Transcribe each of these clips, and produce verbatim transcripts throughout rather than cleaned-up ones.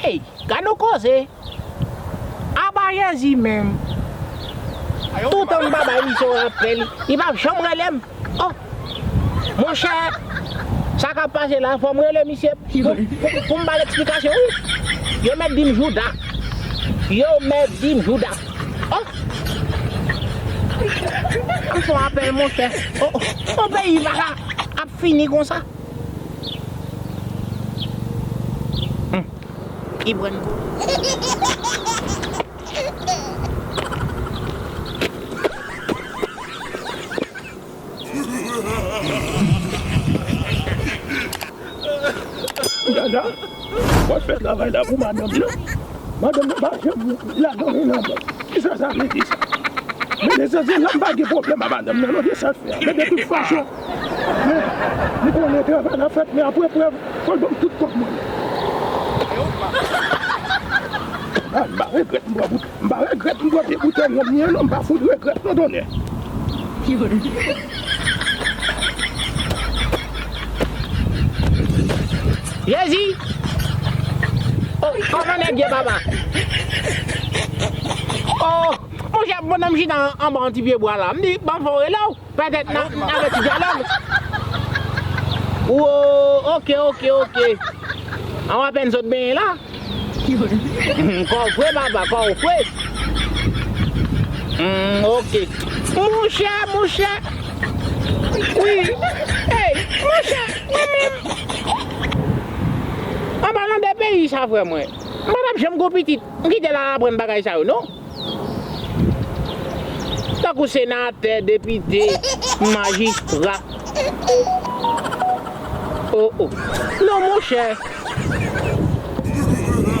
Ey, gad yon koze. Apa Jezi menm. Toutan m pa bay misye yon rapèl, li p ap janm rele m. Oh! Monchè, sa k ap pase la, fò m rele misye pou, pou, pou m ba l eksplikasyon, wi. Yo mèt di m Jouda. Yo mèt di m Jouda. Oh! An fè yon apèl, monchè. Oh, oh. Yon peyi pa ka ap fini konsa. Hmm. Ki pran. Dada, w ap fè travay la pou madanm nan. Madanm nan pa janm ladan men nan bon. Kisa sa vle di sa? Men lesansyèl la, m pa gen pwoblèm ak madanm nan, non, se sa l fè a. Men de tout fason, men, m konnen travay la fèt, men apre prèv, fò l ban m tout kòb mwen. Ah, m pa regrèt m pran bout M pa regrèt m pran vye boutèy ranm li an non, m pa fout regrèt non tonnè. Jezi! Oh, kòman nèg ye, papa? Oh, monchè, pandan m chita an, anba yon ti pye bwa la, m di, ban m fè yon rele w. Petèt n a, n a fè ti dyalòg. Wo, oke, oke, oke. An w apèn sot benyen la. Kò w fre, papa, kò w fre. Hmm, oke. Monchè, monchè. Wi. Ey, monchè, mwen menm. An palan de peyi sa, frè mwen. M pa t ap janm gon pitit. M kite l al aprann bagay sa yo, non. Tankou senatè, depite, majistra. Oh, oh. Non, monchè.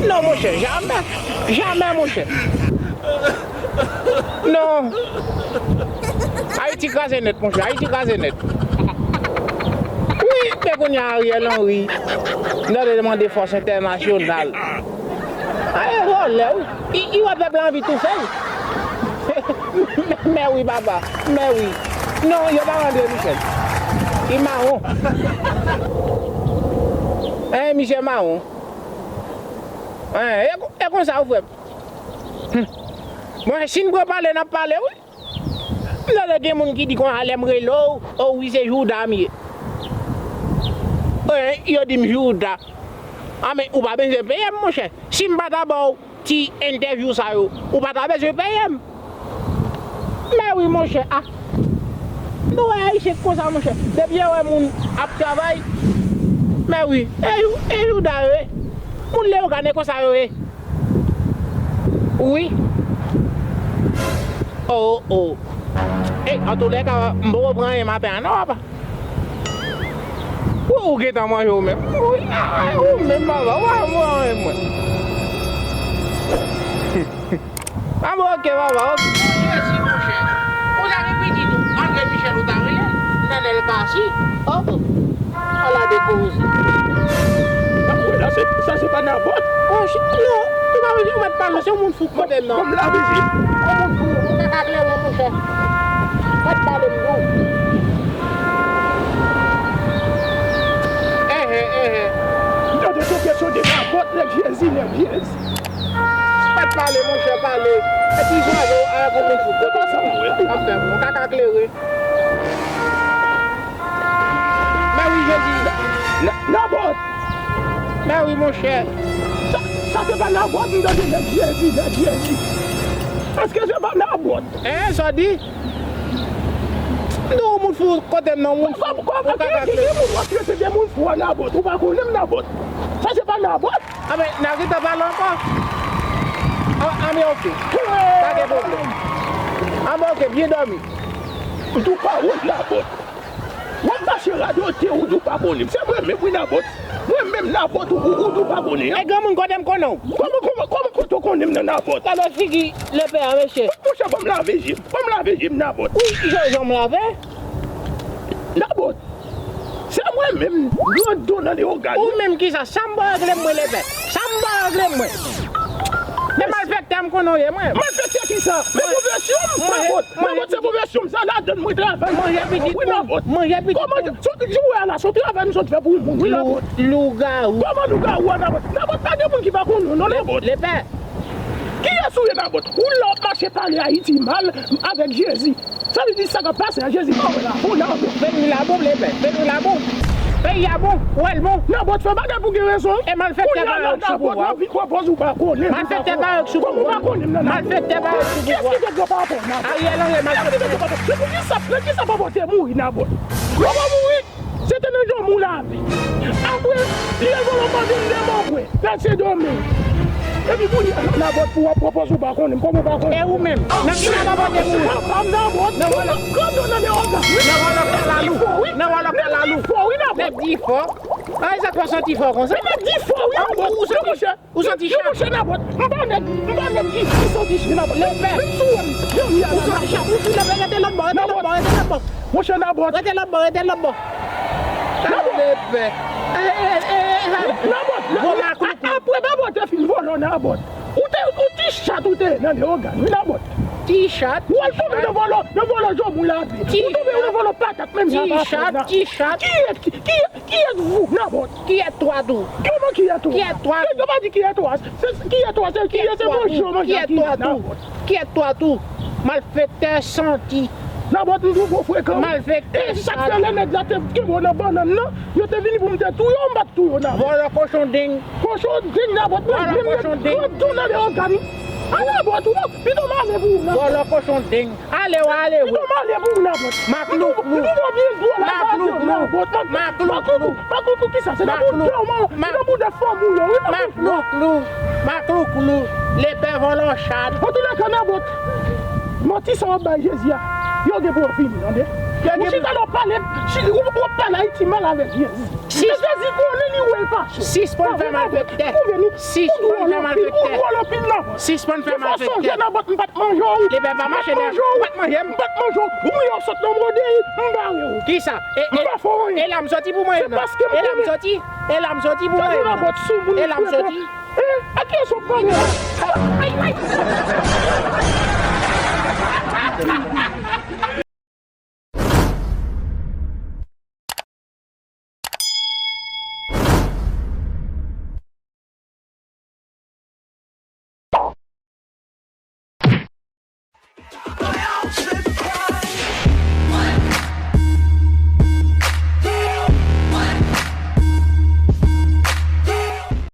Non, monchè, jamè. Jamè, monchè. Non. Ayiti kraze nèt, monchè. Ayiti kraze nèt. Wi, men kounye a Ariel Henry, nou te mande fòs entènasyonal. A, e vòlè, wi. I, i wè pèp la anvi toufe l. Mè wi, papa. Mè wi. Non, yo pa André Michel. I mawon. Hein, misye mawon. Hein, e, e konsa, wi, frè m. Hmm. Bon, si n pran pale, n ap pale, wi. M tande gen moun ki di konsa lè m rele w, o wi, se Jouda m ye. Wi, yo di m Jouda. A, men ou pa bezwen peye m, monchè. Si m pa ta ba w ti entèvyou sa yo, ou pa ta bezwen peye m. Men wi, monchè, a. Nou wè Ayisyen k konsa, monchè. Depi yo wè moun ap travay, men wi, e Jou-, e Jouda yo ye. Moun Leyogàn e konsa yo ye. Wi. Oh, oh. Ey, antoulèka, m poko pran anyen maten an, non, papa. Ou, ou gentan manje ou menm. Wi, a, ou menm, papa, ou pa manje mwen. A bon, oke, papa, oke. Jezi, monchè. Ou ta gen pitit ou, André Michel ou ta rele l, Nenel Cassy. Oh, oh. Ala de koze. Sa se, sa se pa Nabòt. Oh, non, ou pa bezwen, ou mèt pale, se yon moun fou k kote m nan. Ban m lave je m. Yon moun fou, ou ta ka klere, monchè. Mèt pale m tou. Ehe, ehe. M tande sou kesyon de Nabòt, nèg Jezi, nèg Jezi. Mèt pale, monchè, pale. Epi jwaze w avèk yon moun fou. Se pa sa m wè. Ap fè bon, kaka klere. Mè wi, Jezi. Na-, Nabòt. Mè wi, monchè. Sa, sa se pa Nabòt, m tande nèg Jezi, nèg Jezi. Èske se pa Nabòt? Hein, sa w di? Non, yon moun fou kote m nan, yon moun fou. Kòman, kòman, ki, ki, ki moun w ap trete de moun fou a Nabòt? Ou pa konnen m Nabòt. Sa se pa Nabòt. A, men, n a gentan pale ankò. A, a, men, oke. Pa gen pwoblèm. A, men, oke, byen dòmi. Ou tou pa wont Nabòt. W ap mache radote, ou di w pa konnen m. Se mwen menm wi Nabòt. Mwen menm Nabòt, ou, ou, ou di w pa konnen an. E granmoun, kote m konnen w? Kòman, kòman, kòman kote w konnen m nan Nabòt? Gade figi lepè a, mesye. Monchè, ban m lave je m. Ban m lave je m, Nabòt. Wi, jan, jan m lave? Nabòt. Se mwen menm, grandon nan Leyogàn. Ou menm kisa? Sa m ba w regle m, mwen, lepè? Sa m ba w regle m, mwen? Men malfektè m konnen w ye, mwen. Malfektè kisa? Men pwofesè Nabòt, Nabòt, se pwofesyon m sa, ladann mwen travay. Manje pitit moun. Wi, Nabòt. Manje pitit moun. Kòman, sot, jan w wè a la, se yon travay m sot fè pou yon moun, wi, Nabòt. Lougawou. Kòman lougawou a, Nabòt? Nabòt, pa gen moun ki pa konnen w, non, Nabòt. Lepè. Kiyès ou ye, Nabòt? Ou la w ap mache pale Ayiti mal avèk Jezi. Sa vle di sa k ap pase a, Jezi pa wè l avè w, Nabòt. Peyi w la bon, Lepè. Peyi w la bon. Peyi a bon. Ou wè l bon. Nabòt, fè bagay pou gen rezon. E malfektè pa yo k sou pouvwa. Kounye a la, Nabòt, w ap vin pran pòz ou pa konnen. Malfektè pa yo k sou pouvwa. Kòman ou pa konnen m nan, Nabòt? Malfektè pa yo k sou pouvwa. Kiyès ki te dwe pa pè, Nabòt? Ariel Henry malfektè. Kiyès ki te dwe pa pè? Se pou kisa, nan kisa papa w te mouri, Nabòt? Papa mouri, se te nan janm ou lavi. Apre, li al vòlò mande m de mò vre. Pè Sendomeng. Epi kounye a, Nabòt, pou w ap pran pòz ou pa konnen m, kòman w pa konnen? E ou menm? Nan ki sa papa w te mouri? Papa m, Nabòt. Nan vòlò. Kòm yo nan de ògàn. Nan vòlò kalalou. Nan vòlò kalalou. Nèg di fò, wi, Nabòt. Nèg di fò. A, e sa k fè w santi fò konsa? Nèg di fò, wi, Nabòt. Ou santi, ou santi chat? Monchè, Nabòt, m pa nèg, m pa nèg ki, ki santi chen, Nabòt. Lepè. Menm si w wè m, jan m ye a la, ou santi chat? Ou santi lepè, rete lòt bò, rete lòt bò, rete lòt bò. Monchè, Nabòt. Rete lòt bò, rete lòt bò. Nabòt. Lepè. Eh, eh, eh, eh, eh. Nabòt, gwo maklouklou. Apre Nabòt te fin vòlò, Nabòt. Ou te, ou ti chat, ou te nan Leyogàn, wi, Nabòt. Ti chat. Ou al tonbe nan vòlò, nan vòlò jòmou la, wi. Ou tonbe nan vòlò patat menm jan. Ti chat, ti chat. Kiyès, ki, ki, kiyès ou, Nabòt? Kiyès twa tou? Kòman kiyès twa? Kiyès twa tou? Yo pa di kiyès twa. Se kiyès twa, se kiyès, se manje yo manje kiyès, Nabòt. Kiyès twa tou? Malfektè santi. Nabòt, m twò frekan. Malfektè santi. E sa k fè lè nèg la te kenbe w nan bannann nan, yo te vini pou m te touye w, m pa t touye w, Nabòt. Vòlò kochon deng. Kochon deng, Nabòt, mwen menm nèg grandon nan Leyogàn. A, Nabòt, ou, pito m ale pou ou, Nabòt. Vòlò kochon deng. Ale w ale vre. Pito m ale pou ou, Nabòt. Maklouklou. Pito m vin gwo la, Nabòt. Maklouklou. Maklouklou, kisa? Se nan boudè w, man. Se nan boudè fanm ou yo, wi, Nabòt. Maklouklou. Maklouklou. Lepè vòlò chat. Antoulèka, Nabòt, manti sa w ap bay Jezi a, yo gen pou yo fini, tande. Ou chita la w ap pale, ou, ou ap pale Ayiti mal avèk Jezi. Sis- Jezi konnen li wè l fache. Sispann fè malfektè. Sispann fè malfektè. Sispann fè malfektè. Sonje, Nabòt, m pa t manje w. Lepè pa mache dèyè. M pa t manje w. M pa t manje w. Ou mwen yo sot nan mode, m bare w. Kisa? E, e, m pa fè w anyen. E la m soti pou mwen menm nan. Se paske m konnen. E la m soti. E la m soti pou mwen menm nan. Gade Nabòt sou moun. E la m soti. E, a kiyès w ap pale la? Ay, ay.